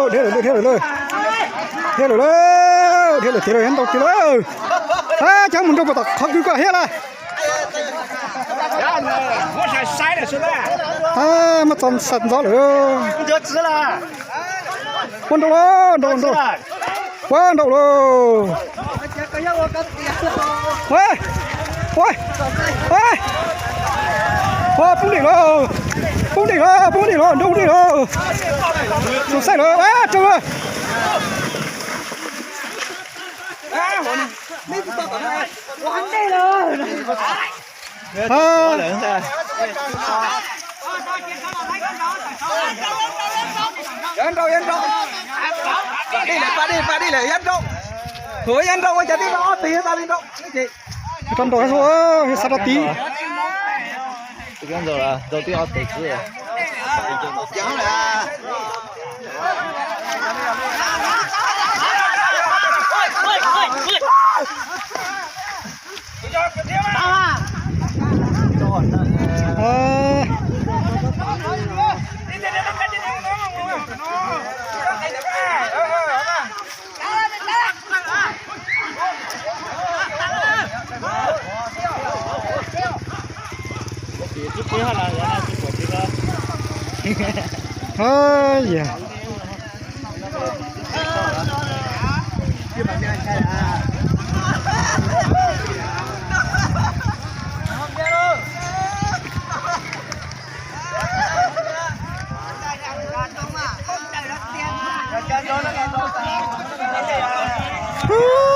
Dhia lawm, dhia lawm, dhia lawm, dhia lawm, dhia lawm tiag lawm, ntaus tiag lawm. Cov mus nrau puas tom qhov kws koj hiab lawm. Muab txo xa ntxov lawm. Ua nrau lauj, nrau, nrau. Ua nrau lauj. Ua, ua, ua, poob dej lauj, poob dej lauj, poob dej lauj, nrau dej lauj. Tus xaij lawm, raug lawm. Yuav nrau, yuav nrau. Pab dej lawm, pab dej, pab dej lawm, yuav nrau. Thaum yuav nrau ua cas tib nrau ob teg tas li nrau. Rau nrau, xa rau tid. Nrau tib ob teg xwb.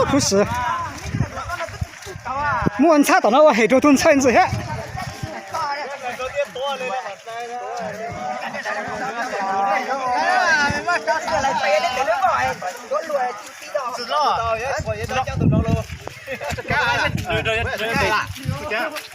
Khuv xim. Muaj ntxhab tom no ua hem rau tus ntxhais ntxwm thiab.